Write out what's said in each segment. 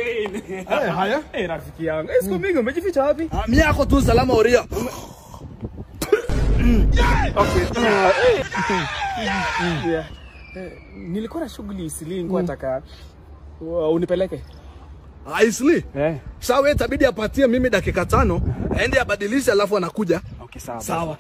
Hussein. Haya. Rafiki yangu. Siku mingi umejificha wapi? Mimi yako tu salama Oria. Okay. Yeah. Nilikuwa na shughuli Isli, nilikuwa nataka unipeleke. Isli? Sawa, itabidi apatie mimi dakika 5, aende abadilishe alafu anakuja. Okay, sawa. Sawa.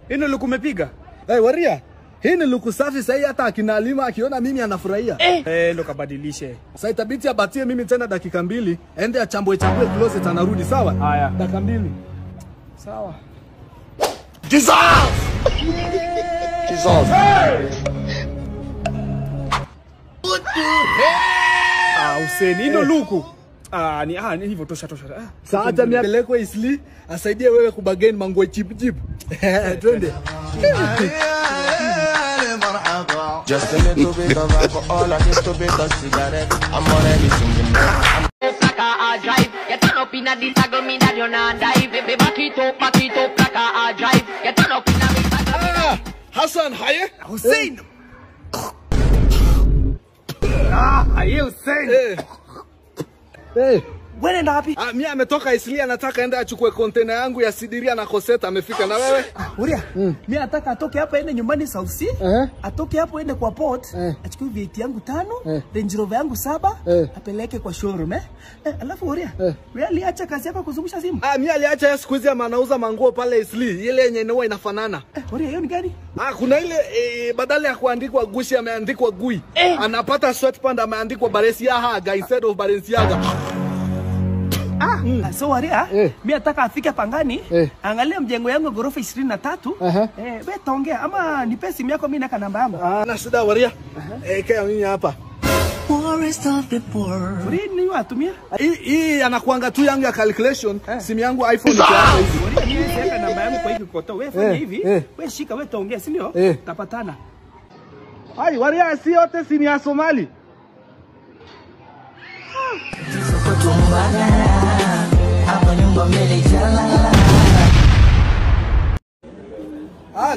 Hino luku umepiga? Waria, hii ni luku safi sahi, hata akina Alima akiona mimi anafurahia. Ndo kabadilishe. Sasa itabidi abatie mimi tena dakika 2, ende achambue chambue closet anarudi, sawa? Haya. Dakika 2. Sawa. Jesus! Jesus. Hey! Hussein, hino luku. Ni hivyo tosha. Sasa hata mimi apelekwe Isli asaidie wewe kubagain mango chip chip. Twende. Just a little bit of alcohol, a little bit of cigarette. I'm already singing. Like a drive, you turn up in a this me that you not dive. Baby, back it up, like a drive. You turn up in a me. Hassan, haye? Hussein. Haye Hussein. Hey. Wewe nenda wapi? Mimi ametoka Isli anataka enda achukue container yangu ya sidiria na koseta amefika na wewe? Uria. Mimi nataka atoke hapa ende nyumbani South C. Atoke hapo ende kwa port, achukue VAT yangu 5, Range Rover yangu 7, apeleke kwa showroom Alafu Uria, wewe aliacha kazi yako kuzungusha simu? Mimi aliacha siku hizi anauza manguo pale Isli, ile yenye inakuwa inafanana. Uria, hiyo ni gani? Kuna ile badala ya kuandikwa Gucci ameandikwa Gui. Anapata sweatpants ameandikwa Balenciaga instead of Balenciaga. So Waria, mimi nataka afike Pangani, angalia mjengo yangu ghorofa 23. Wewe taongea ama nipe simu yako mimi naka namba yangu. Na shida Waria. Kaya mimi hapa. Poorest of the poor. Waria ni watumia? Hii anakuanga tu yangu ya calculation, simu yangu iPhone iko hapa hivi. Waria mimi siweka namba yangu kwa hiki koto. Wewe fanya hivi, wewe shika wewe taongea, si ndio? Tapatana. Ai Waria, si yote si ni ya Somali.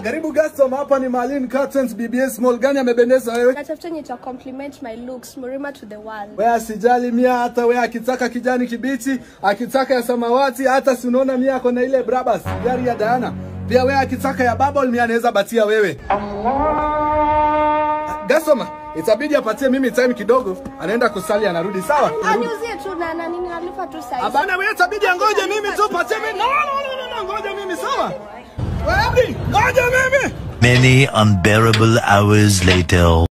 Karibu Gaston, hapa ni Marlin Curtains BBS Mall. Gani amebendeza wewe? Natafuta nita compliment my looks, Murima to the world. Wewe sijali mia hata wewe akitaka kijani kibichi, akitaka ya samawati, hata si unaona mia ako na ile Brabus, gari ya Diana. Pia wewe akitaka ya bubble mia anaweza batia wewe. Allah. Gaston, itabidi apatie mimi time kidogo, anaenda kusali anarudi, sawa? Aniuzie tu na nini nalipa tu size. Abana wewe itabidi angoje mimi tu patie mimi. No, ngoja mimi, sawa? Wewe ngoja mimi. Many unbearable hours later.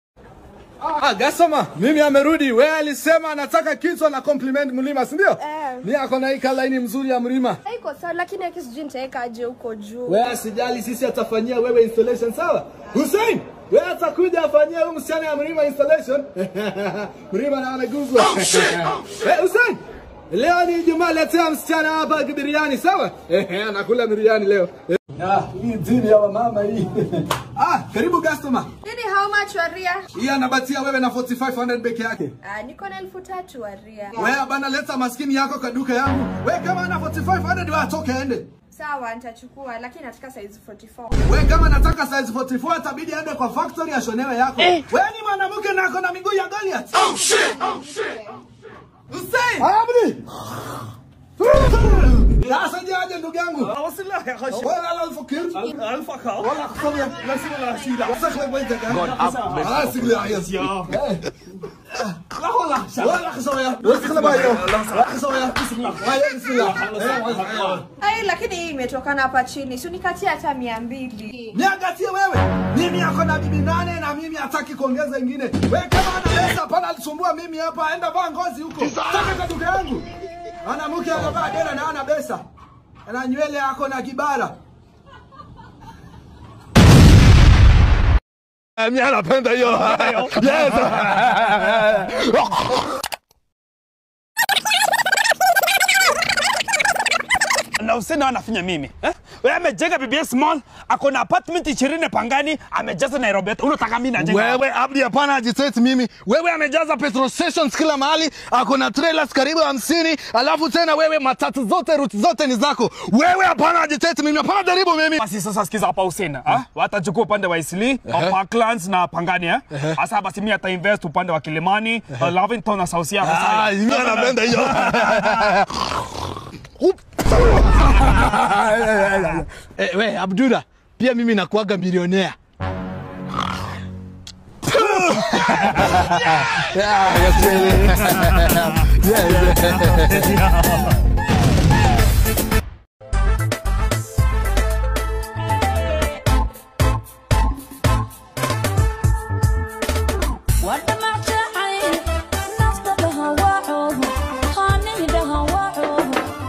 Gasoma, mimi amerudi. Wewe alisema anataka kitu na compliment mlima, si ndio? Mimi ako na hii line mzuri ya mlima. Haiko sawa lakini akisijui nitaweka aje huko juu. Wewe sijali, sisi atafanyia wewe installation, sawa? Hussein, wewe atakuja afanyia huyu msichana ya mlima installation. Mlima na anaguzwa. Oh shit. Oh shit. Hussein, leo ni Ijumaa, letea msichana hapa biriani, sawa? Anakula biriani leo. Hii dini ya mama hii. Karibu customer. Nini how much Waria? Hii anabatia wewe na 4500 peke yake. Niko na 3000 Waria. Wewe bana leta maskini yako kwa duka yangu. Wewe kama ana 4500 wewe atoke ende. Sawa nitachukua lakini nataka size 44. Wewe kama nataka size 44 itabidi aende kwa factory ashonewe yako. Wewe ni mwanamke na ako na miguu ya Goliath. Oh shit. Oh shit. Hussein. Amri. Sasa je ndugu yangu? Wala alfakir. Alfakar. Wala khsabia. Lazima la shida. Wasakh wajhaka. Ya. La wala. Wala khsabia. Wasakh bayo. La khsabia. Bismillah. Bismillah. Ai lakini hii imetokana hapa chini. Si unikatie hata 200. Niangatie wewe. Mimi yako na bibi 8 na mimi hataki kuongeza nyingine. Wewe kama ana pesa hapana alisumbua mimi hapa. Enda vaa ngozi huko. Taka kwa duka yangu. Ana mke anavaa dera na ana pesa. Ana nywele yako na kibara. Mimi anapenda hiyo. Yes. Na Hussein anafinya mimi. Eh? Wewe amejenga BBS Mall, ako na apartment 20 Pangani, amejaza Nairobi. Unataka mimi najenga? Wewe Abdi, hapana agitate mimi. Wewe amejaza petrol stations kila mahali, ako na trailers karibu 50, alafu tena wewe matatu zote route zote ni zako. Wewe hapana agitate mimi, hapana jaribu mimi. Basi sasa sikiza hapa Hussein, ah? Watachukua upande wa Isli, Parklands na Pangani eh? Sasa basi mimi ata invest upande wa Kilimani, Lavington na South Sea. Ah, mimi napenda hiyo. We Abdullah, pia mimi nakuaga milionea. Yeah.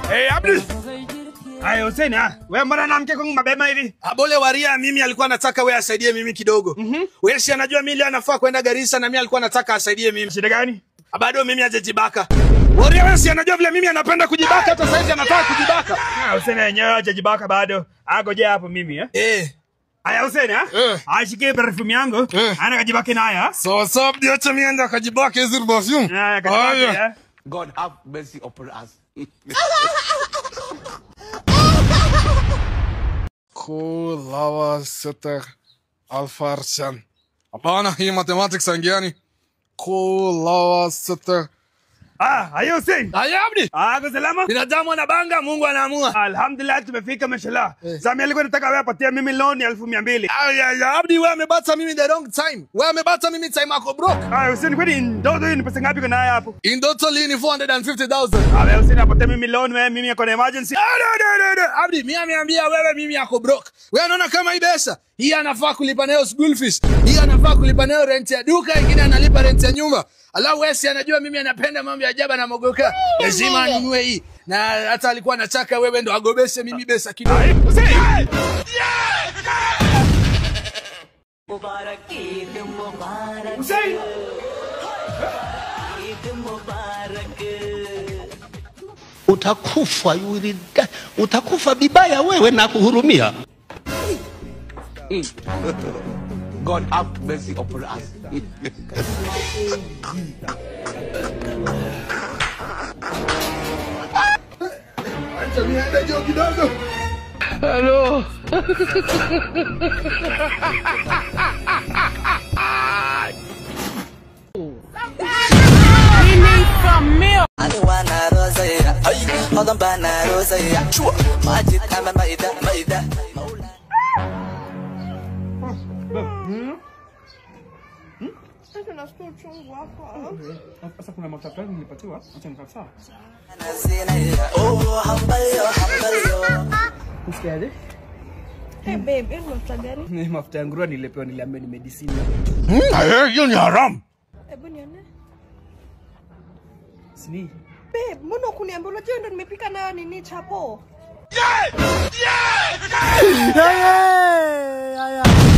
Hey Abdi. Ayo Hussein, wewe mbona na mke kwangu mabema hivi? Abole waria mimi alikuwa anataka wewe asaidie mimi kidogo. Wewe si anajua mimi leo anafaa kwenda Garissa na mimi alikuwa anataka asaidie mimi. Shida gani? Bado mimi hajajibaka. Waria wewe si anajua vile mimi anapenda kujibaka, hata saizi anataka kujibaka. Ah, Hussein yenyewe hajajibaka bado. Agojea hapo mimi eh. Eh. Aya Hussein Ashikie perfume yangu. Ana kajibaki nayo. Sawa sawa Abdi, acha mimi enda kajibaki hizi perfume. Ah, kajibaki. God have mercy upon us. Kulawa seter alfarsen. Hapana, hii mathematics angiani. Kulawa seter. Ah, ayo Hussein. Aya Abdi. Ah, kwa salama. Binadamu anabanga, Mungu anaamua. Alhamdulillah tumefika mashallah. Sasa alikuwa nataka wewe apatie mimi loan ya 1200. Aya Abdi, wewe amebata mimi the wrong time. Wewe amebata mimi time ako broke. Ah, Hussein kwani ndoto hii ni pesa ngapi kuna haya hapo? In total ni 450,000. Ah, wewe Hussein apatie mimi loan wewe, mimi niko na emergency. Ah, no. Abdi, mimi ameambia wewe mimi ako broke. Wewe unaona kama hii pesa, hii anafaa kulipa nayo school fees. Hii anafaa kulipa nayo rent ya duka, ingine analipa rent ya nyumba. Alafu wewe si anajua mimi anapenda mambo ya ajabu na mogoka. Lazima anunue hii. Na hata alikuwa anataka wewe ndo agobeshe mimi pesa kidogo. Mubarak Eid Mubarak. Hussein. Eid Mubarak. Utakufa yuri, utakufa bibaya wewe na kuhurumia. God have mercy upon us. Acha niende juu kidogo. Hello. Sasa nasikia uchungu hapa. Sasa kuna mafuta fulani nilipatiwa, acha nikafsa. Usikiaje? Hey babe, hiyo mafuta gani? Ni mafuta ya nguruwe nilipewa, niliambiwa ni medicine. Hiyo ni haram. Hebu nione. Sini. Babe, mbona hukuniambia? Unajua ndo nimepika nayo nini chapo? Yeah! Yeah! Yeah!